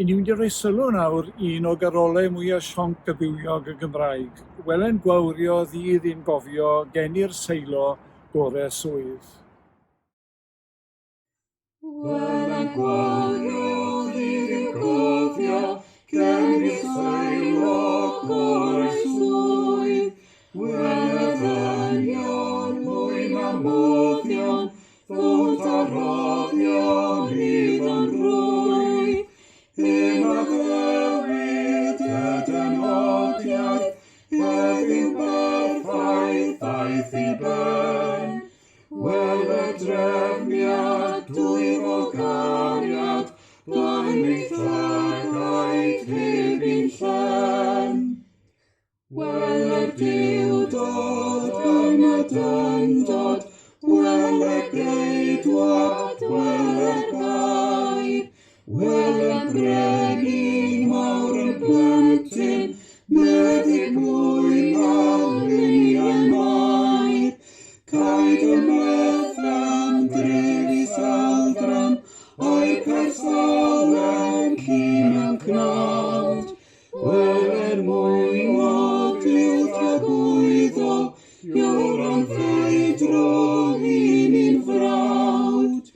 I ni'n mynd i roi sylw nawr i un o garolau mwyaf sionc a bywiog y Gymraeg, Wele'n gwawrio ddydd i'n gofio, geni'r Seilo, gore swydd. Wele'n gwawrio ddydd i'n gofio, geni'r Seilo, gore swydd. Wele ddynion mwy na moddion, Ddod a rhoddion iddo'n rhwydd, Un addewid y dynodiaeth, Heddiw berffaith ddaeth i ben. Wele drefniad dwyfol gariad, Blaen ei llygaid heb un llen. Wele'r Duwdod yn y dyndod, wele'r Geidwad, wele'r Gair, wele'r Brenin mawr yn blentyn, meddyg mwy na luniau Mair. Caed y Methlem, dref Iseldram, a'i Caersalem, ci mewn cnawd. Wel er mwyn o Duw tragwyddol, Ioran feidrol i ni'n frawd.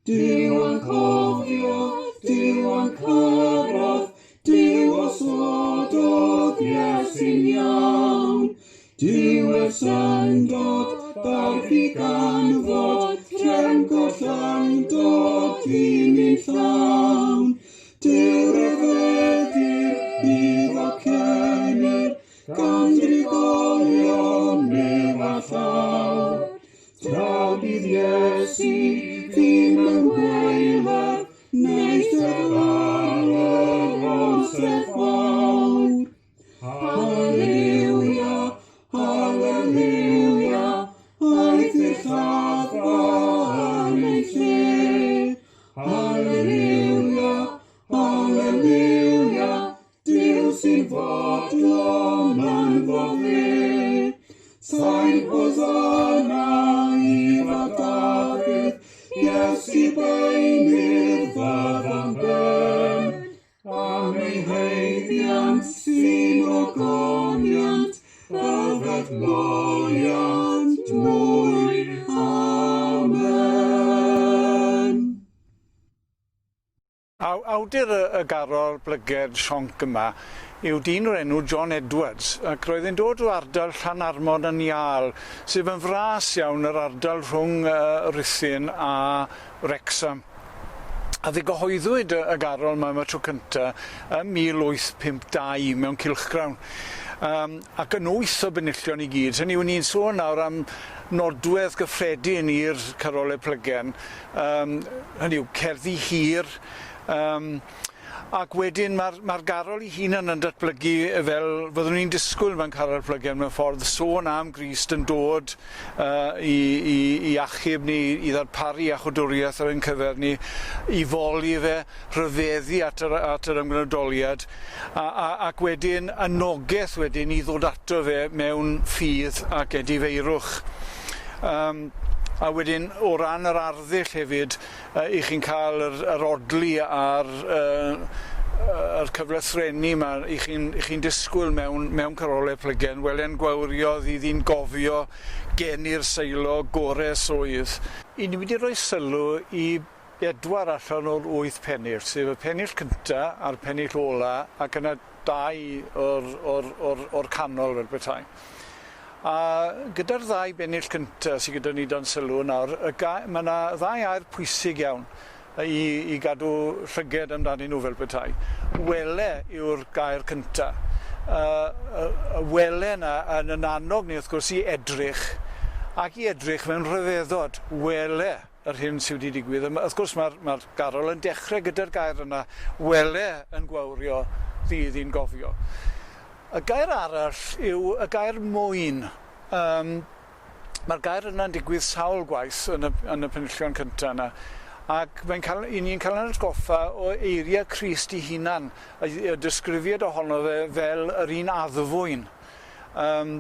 Duw a'n cofio, Duw a'n carodd, Duw osododd Iesu'n iawn. Duw er syndod, bardd i ganfod, trefn gollyngdod i ni'n llawn. Duw ryfeddir iddo cenir, gan drigolion nef a llawr. Tra bydd Iesu fi mewn gwaeledd, neistedd ar yr orsedd fawr. Haleluia, haleluia, aeth i'r lladdfa yn ei lle. Haleluia, haleluia, Duw sy'n fodlon ynddo fe. Sain Hosanna i fab Dafydd, Iesu beunydd fydd am ben. Am ei haeddiant sy'n ogoniant, Yfed moliant mwy. Amen. Awdur y garol blyged sionc yma yw dyn o'r enw John Edwards, ac roedd e'n dod o ardal Llanarmon yn Iâl, sef yn fras iawn yr ardal rhwng Rhuthun a Wrecsam. A fe gyhoeddwyd y garol 'ma am y tro cynta ym 1852 mewn cylchgrawn. Yym ac yn wyth o benillion i gyd. Hynny yw, ni'n sôn nawr am nodwedd gyffredin i'r carolau plygen, yym hynny yw cerddi hir, yym ac wedyn ma'r ma'r garol 'i hunan yn datblygu fel fyddwn ni'n disgwyl mewn carol plygen mewn ffordd, sôn am Grist yn dod yy i i i achub ni, i ddarparu iachawdwriaeth ar ein cyfer ni, i foli fe, rhyfeddu at yr at yr ymgnawdoliad, a a ac wedyn anogeth wedyn i ddod ato fe mewn ffydd ac edifeirwch. Yym a wedyn o ran yr arddull hefyd, yy 'ych chi'n ca'l yr yr odli a'r yy yr cyflythrennu 'ma 'ych chi'n 'ych chi'n disgwyl mewn mewn carole plygen, wele'n gwawrio ddydd i'n gofio geni'r Seilo gore swydd. 'Yn ni wedi rhoi sylw i bedwar allan o'r wyth pennill, sef y pennill cynta a'r pennill ola ac yna dau o'r o'r o'r o'r canol fel petai. A gyda'r ddau bennill cynta sy gyda ni dan sylw nawr, y ga- ma' 'na ddau air pwysig iawn i i gadw llyged amdanyn nhw fel petai. Wele yw'r gair cynta. Yy y y wele 'na yn yn annog ni wrth gwrs i edrych ac i edrych mewn rhyfeddod. Wele yr hyn sy wedi digwydd. A ma- wrth gwrs ma'r ma'r garol yn dechre gyda'r gair yna, wele yn gwawrio ddydd i'n gofio. Y gair arall yw y gair mwyn. Yym ma'r gair yna'n digwydd sawl gwaith yn y yn y penillion cynta yna ac mae'n cael 'yn ni'n cael 'yn atgoffa o eirie Crist 'i hunan, y y disgrifiad ohono fe fel yr un addfwyn. Yym.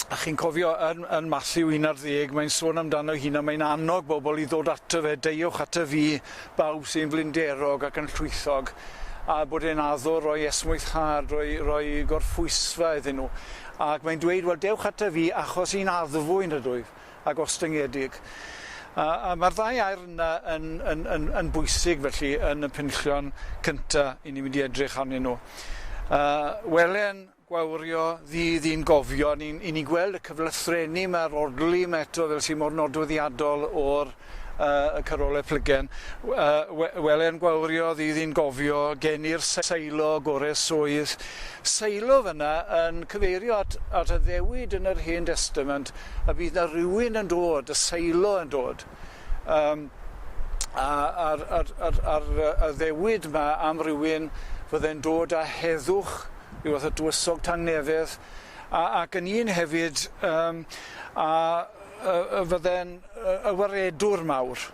A chi'n cofio yn, yn Matthew 11, mae'n sôn amdano hun a mae'n annog bobl i ddod ato fe, deuwch ato fi, bawb sy'n flinderog ac yn llwythog, a bod e'n addo roi esmwythâd, roi, roi gorffwysfa iddyn nhw. Ac mae'n dweud, wel, dewch ato fi achos i'n addfwyn ydwyf a gostyngedig. A, a mae'r ddau air yna yn, yn, yn, yn bwysig felly yn y penillion cyntaf i ni'n mynd i edrych arnyn nhw. Welen Gwawrio ddydd i'n gofio, ni'n i ni'n gweld y cyflythrennu 'ma, yr odli 'ma eto fel sy mor nodweddiadol o'r yy y carolau plygen. Yy we- wele'n gwawrio ddydd i'n gofio, geni'r Seilo gore swydd. Seilo fan'na yn cyfeirio at at addewid yn yr Hen Destament y bydd 'na rywun yn dod, y Seilo yn dod. Yym a a'r a'r a'r a'r yy addewid 'ma am rywun fydde'n dod â heddwch, rhyw fath o dywysog tangnefedd, a ac yn un hefyd yym a yy y fydde'n yy y waredwr mawr.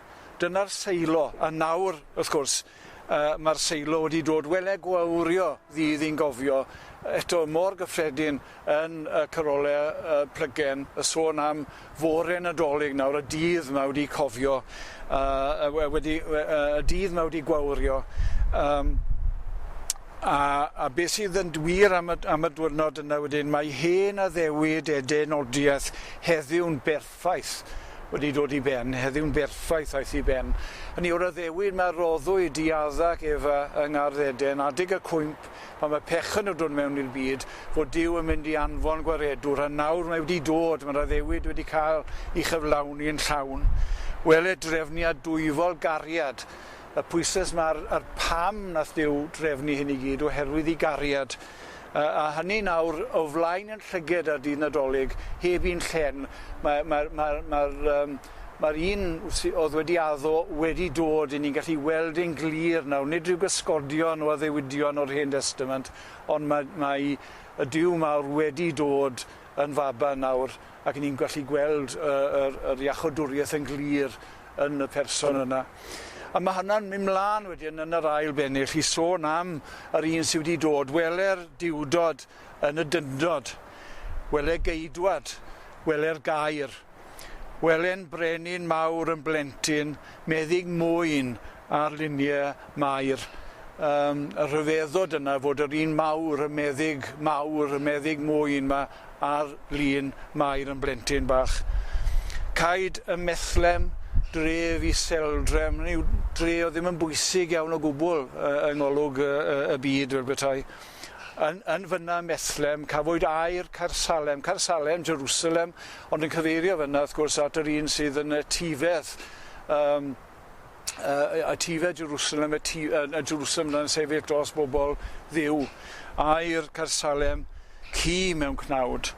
Dyna'r Seilo, a nawr, wrth gwrs, yy ma'r Seilo wedi dod, wele gwawrio ddydd i'n gofio, eto mor gyffredin yn y carole y plygen, y sôn am fore Nadolig nawr, y dydd 'ma wedi cofio, yy we- wedi we- yy y dydd 'ma wedi gwawrio, yym a a be' sydd yn wir am y am y dwyrnod yna wedyn, mae hen addewid Eden odiaeth heddiw'n berffaith wedi dod i ben, heddiw'n berffaith aeth i ben. Hynny yw'r addewid 'ma roddwyd i Adda ac Efa yng Ngardd Eden adeg y cwymp, pan mae pechod yn dod mewn i'r byd, fod Duw yn mynd i anfon gwaredwr, a nawr mae wedi dod, mae'r addewid wedi cael ei chyflawni yn llawn. Wele drefniad dwyfol gariad, y pwyslais 'ma ar, ar pam nath Duw drefnu hyn i gyd, oherwydd ei gariad. A, a hynny nawr o flaen yn llyged ar dydd Nadolig, heb un llen, mae'r mae, mae, mae, um, mae'r un oedd wedi addo wedi dod, i ni'n gallu weld e'n glir nawr, nid rhyw gysgodion o addewidion o'r Hen Destament, ond mae, mae y Duw mawr wedi dod yn faban nawr, ac ni'n gallu gweld yr, yr iachawdwriaeth yn glir yn y person yna. A mae hynna'n mynd mlaen wedyn yn yr ail bennill i sôn am yr un sydd wedi dod, wele'r duwdod yn y dyndod, wele geidwad, wele'r gair. Wele'n brenin mawr yn blentyn, meddyg mwyn ar lunie Mair. Yym, y rhyfeddod yna fod yr un mawr, y meddyg mawr, y meddyg mwyn 'ma ar lun Mair yn blentyn bach. Caed ym Methlem, dref iseldrem, hynny yw dre oedd ddim yn bwysig iawn o gwbl yng ngolwg y, y, y byd fel petai. Yn, yn fyna ym Methlem, cafwyd air Caersalem, Caersalem, Jerusalem, ond yn cyfeirio fyna wrth gwrs at yr un sydd yn etifedd um, etifedd Jerusalem, y, y Jerusalem yna'n sefyll dros bobl Dduw. Air Caersalem, ci mewn cnawd.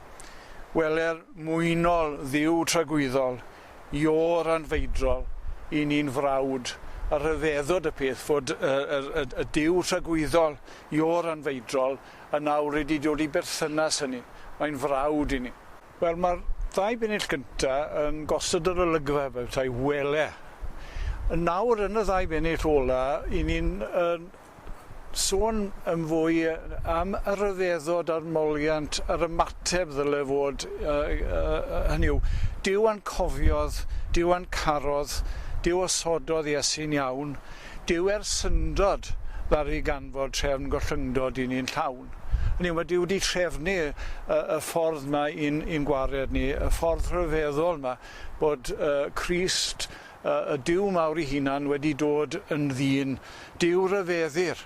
Weler mwynol Dduw tragwyddol, Iôr anfeidrol i ni'n frawd, a rhyfeddod y peth fod y, y, y, y Duw tragwyddol, Iôr anfeidrol, yn awr wedi dod i berthynas â ni. Mae'n frawd i ni. Wel, mae'r ddau bennill gynta yn gosod yr olygfa fel petai, wele. Yn nawr, yn y ddau bennill ola, i ni'n uh, sôn yn fwy am y rhyfeddod a'r moliant, yr ymateb ddyle fod, hynny yw, Duw a'n cofiodd, Duw a'n carodd, Duw osododd Iesu'n iawn, Duw er syndod ddaru ganfod trefn gollyngdod i ni'n llawn. Hynny yw, mae Duw wedi trefnu y, y ffordd 'ma i'n, i'n gwared ni, y ffordd rhyfeddol 'ma, bod uh, Crist Y Duw mawr ei hunan wedi dod yn ddyn, Duw ryfeddir,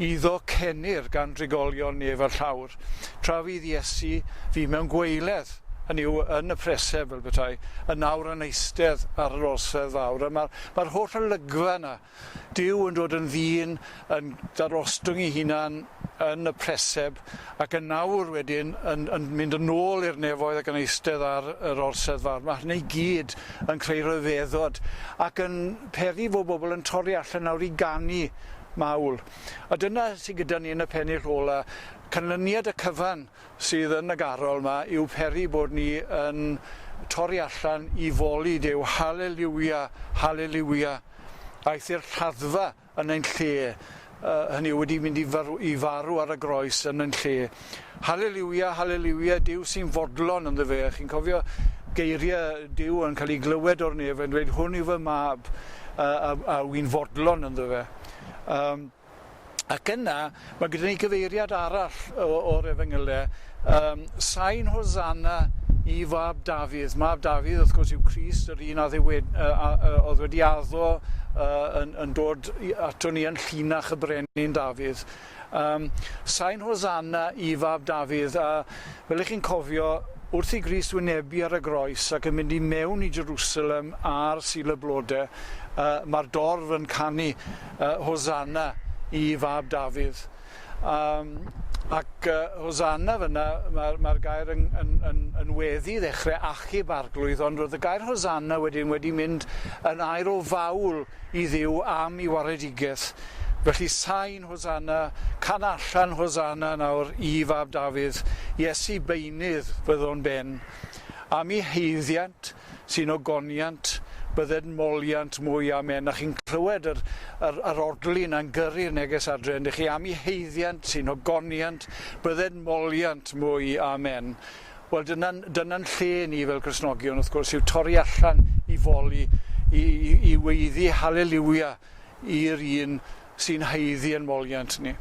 iddo cenir gan drigolion nef a llawr, tra fydd Iesu fu mewn gwaeledd, hynny yw, yn y preseb, fel petai, yn awr yn eistedd ar yr orsedd fawr. A mae'r mae holl olygfa yna, Duw yn dod yn ddyn, yn darostwng ei hunan yn y preseb, ac yn awr wedyn yn, yn mynd yn ôl i'r nefoedd ac yn eistedd ar yr orsedd fawr. Mae hynny i gyd yn creu rhyfeddod ac yn peri fod bobl yn torri allan nawr i ganu mawl. A dyna sydd gyda ni yn y pennill ola. Canlyniad y cyfan sydd yn y garol yma yw peri bod ni yn torri allan i foli Duw. Haleliwia, haleliwia. Aeth i'r lladdfa yn ein lle. Hynny yw wedi mynd i farw, i farw ar y groes yn yn lle. Haleliwia, haleliwia, Duw sy'n fodlon ynddo fe. Chi'n cofio geiriau Duw yn cael ei glywed o'r nef yn dweud hwn yw fy mab a, a, a wy'n fodlon ynddo fe. Um, ac yna, mae gyda ni gyfeiriad arall o'r efengylau, um, Sain Hosanna i fab Dafydd. Mab Dafydd, wrth gwrs, yw Crist, yr un a ddiwed, a, a, a, oedd wedi addo uh, yn, yn dod ato ni yn llinach y brenin Dafydd. Um, sain Hosanna i fab Dafydd, a fel ych chi'n cofio, wrth i Grist wynebu ar y groes ac yn mynd i mewn i Jerusalem ar Sul y Blode, uh, mae'r dorf yn canu uh, Hosanna i fab Dafydd. Um, ac uh, Hosanna fyna, mae'r mae gair yn, yn, yn, yn weddi ddechrau achub arglwydd, ond roedd y gair Hosanna wedyn wedi mynd yn air o fawl i Dduw am ei waredigaeth. Felly sain Hosanna, can allan Hosanna nawr i fab Dafydd, Iesu beunydd fyddo'n ben. Am ei haeddiant sy'n ogoniant, bydded moliant mwy amen. A chi'n clywed yr, yr, yr odli yna'n gyrru'r neges adre, yndych chi? Am ei haeddiant sy'n ogoniant, bydded moliant mwy amen. Wel, dyna'n dyna lle ni fel Cristnogion, wrth gwrs, yw torri allan i foli, i, i, i weiddi haleliwia i'r un sy'n haeddu yn moliant ni.